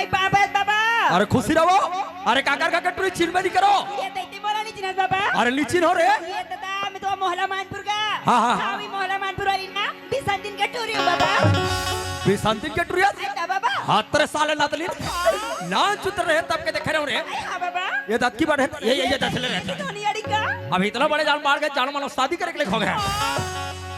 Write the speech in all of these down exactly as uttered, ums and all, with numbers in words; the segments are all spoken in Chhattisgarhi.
बाबा, बाबा। अरे खुशी रहो। अरे काकर काकर टुरी चिन्हबे नहीं करो। ये तैते मोला नहीं चिन्हत बाबा। अरे नहीं चिन्हो रे। ये दादा, मैं तो मोहला मानपुर का। हाँ, हाँ, हाँ। हाँ, वही मोहला मानपुर वाली ना, बिसंतिन के टुरी हूँ बाबा। बिसंतिन के टुरी? अरे ता बाबा। हाथ तेरे साले नतली। नान चुतर रहे तब के देखे रहो रे। अरे हाँ बाबा। ये दतकी बढ़े, ये, ये, ये दतले रहते। धोनी अड़ी का। अब इतना बड़े जान मार के जान मानो शादी करे के लिए हो गया।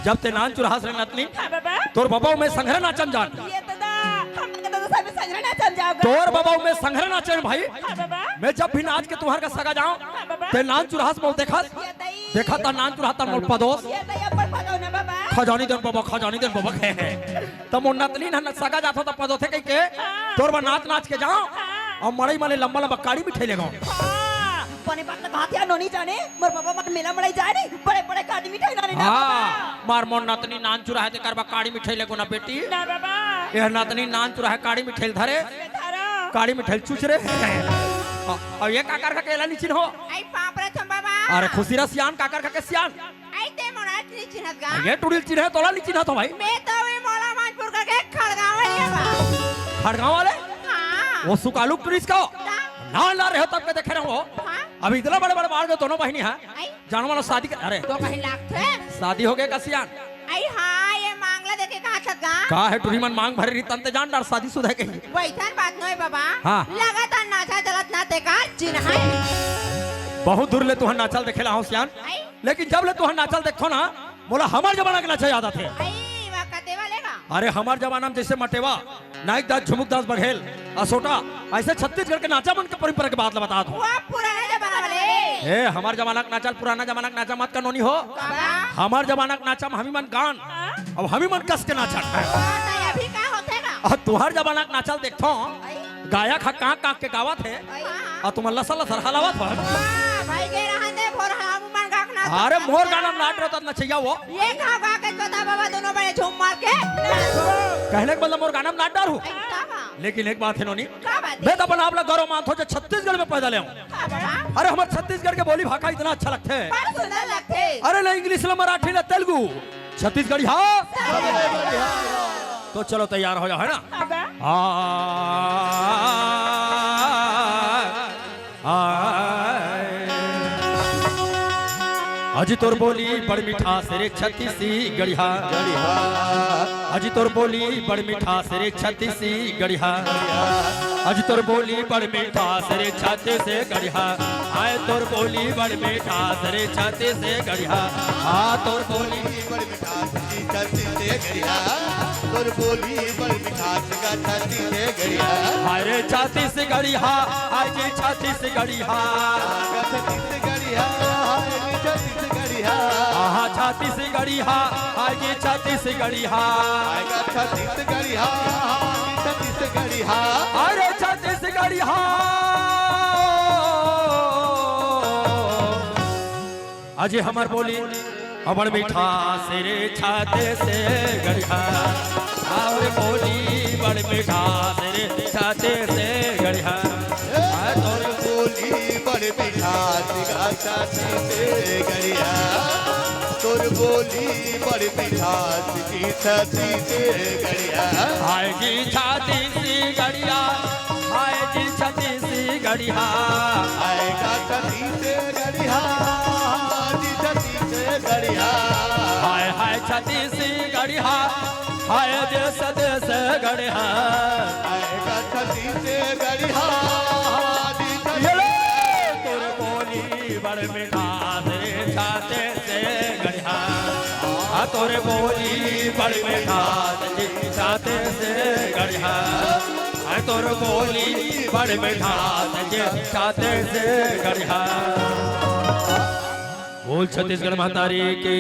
जब ते नान चुरहास रे नतली, हाँ बाबा। तोर बाबा मैं संघरा नाचम जान। ये तो दा, हम तो तो सब संघरा नाचम जाओगा। तोर बाबा मैं संघरा नाचे भाई। हाँ बाबा। मैं जब भी नाच के तुहर का सगा जाऊं, हाँ बाबा। ते नान चुरहास मोल देखत, ये तई। देखत ता नान चुरहास ता मोल पदोस। ये तई अपन पदो ना बाबा। खजानी देन बाबा, खजानी देन बाबा। त मोर नतली ना सगा जात हो त पदो थे कह के, हाँ। तोर बा नाच नाच के जाओ। हाँ। अउ मड़ई मले लंबा लंबा काड़ी मिठाई लेगो। हाँ। बने बात तो कहत हे, नोनी जाने, मोर बाबा मन मेला मड़ई जाए नहीं, बड़े बड़े काड़ी मिठाई लाने ना हाँ, बाबा। मार मोर नतनी नान चुराहे ते करबा काड़ी मिठाई लेगो ना बेटी। ना बाबा। यह नतनी नान चुराहे काड़ी मिठाई धरे, धरा। काड़ी मिठाई चुच रे। अउ ये काकर का केला निचिन हो? आई पाप रे थम बाबा। अरे खुशी रा सियान, काकर का के सियान। आई ते मोला नी चिन्हत गा। ये टुड़िल चिन्हे, तोला नी चिन्हत हो भाई। मैं तो वे मोला मानपुर का के खड़गांव वाली बा। खड़गांव वाले? हाँ। वो सुकालू टुरिस्ट का? का? नान ला रहे हो तब के देखे रहो। हाँ। अभी इतना बड़े बड़े बाल के दोनों बहिनी है। आई। जान वाला शादी कर, अरे। तो कहीं लागथे? शादी हो गए का सियान? आई हाँ, ये मांगला देखे कहाँ छत गा? का है टुरी मन मांग भरे रही तंते जान डार शादी शुदा है कहीं। वैसन बात नोय बाबा। हाँ। लगातार नाचा चलत ना ते का चिन्ह है। बहुत दूर ले तुहर नाचल देखे ला हो सियान। आई। लेकिन जब ले तुहर नाचल देखो ना, मोला हमर जमाना के नाचा याद आथे। आई, वा कते वाले का? अरे हमर जमाना में जैसे मटेवा, नाइक दास, झुमुक दास बघेल, असोटा, ऐसे छत्तीसगढ़ के नाचा मन के परंपरा के बात ल बतात हो। वा पुराना जमाना वाले। ए, हमर जमाना के नाचा ल पुराना जमाना के नाचा मत कह नोनी हो। बाबा। हमर जमाना के नाचा में हमी मन गान, हाँ? अब हमी मन कस के नाचा। वा, तो अभी का होथे गा? अब तुहर जमाना के नाचा ल देखथो, आई। गायक ह कांक कांक के गावत हे, हाँ। अउ तुमन लसर लसर हलावत हो। हाँ, भाई के रहन दे, भोर हलाबू मन गाक नाच अरे, मोर गाना में नाट रहता नचैया वो। ये का गा के चोदा बाबा दोनों बड़े झूम मार के। कहने के मतलब मोर गाना में नाट डार हूँ। ऐसा बा। लेकिन एक बात है नोनी, का बात है? मैं तो अपन आप ला गौरव मानत हो जो छत्तीसगढ़ में पैदा ले हूँ। हाँ, बड़ा। अरे, हमर छत्तीसगढ़ के बोली भाखा इतना अच्छा लगथे। बड़ा सुंदर लगथे। अरे, ले इंग्लिश, ले मराठी, ले तेलुगु, छत्तीसगढ़ी, हाँ? तो चलो, तैयार हो जाओ, है ना? हाँ। हाँ। आज तोर बोली बड़ मिठास रे छत्तीसगढ़िया। आज तोर बोली बड़ मिठास रे छत्तीसगढ़िया। आज तोर बोली बड़ मिठास रे छत्तीसगढ़िया। आय तोर बोली बड़ मिठास रे छत्तीसगढ़िया। हाँ, तोर बोली बड़ मिठास रे छत्तीसगढ़िया। तोर बोली बड़ मिठास गा छत्तीसगढ़िया। अरे छत्तीसगढ़िया, आज छत्तीसगढ़िया। गा छत्तीसगढ़िया, आज छत्तीसगढ़िया। आहा छत्तीसगढ़िया, आज छत्तीसगढ़िया। गा छत्तीसगढ़िया, आज छत्तीसगढ़िया। अरे छत्तीसगढ़िया। अजी हमर बोली, बड़ मिठास रे छत्तीसगढ़िया, अउ बोली बड़ मिठास रे छत्तीसगढ़िया। तोर बोली बड़ मिठास गा छत्तीसगढ़िया, तोर बोली बड़ मिठास जी छत्तीसगढ़िया। आय जी छत्तीसगढ़िया, आय जी छत्तीसगढ़िया। आय गा छत्तीसगढ़िया, जी छत्तीसगढ़िया। हाय, हाय छत्तीसगढ़िया, हाय जे छत्तीसगढ़िया। हाय गा छत्तीसगढ़िया, जी ये ले, छत्तीस- तोर बोली बड़ मिठास रे छत्तीसगढ़िया। आ, तोर बोली बड़ मिठास रे छत्तीसगढ़िया। आ, तोर बोली बड़ मिठास रे छत्तीसगढ़िया। बोल छत्तीसगढ़ महतारी की।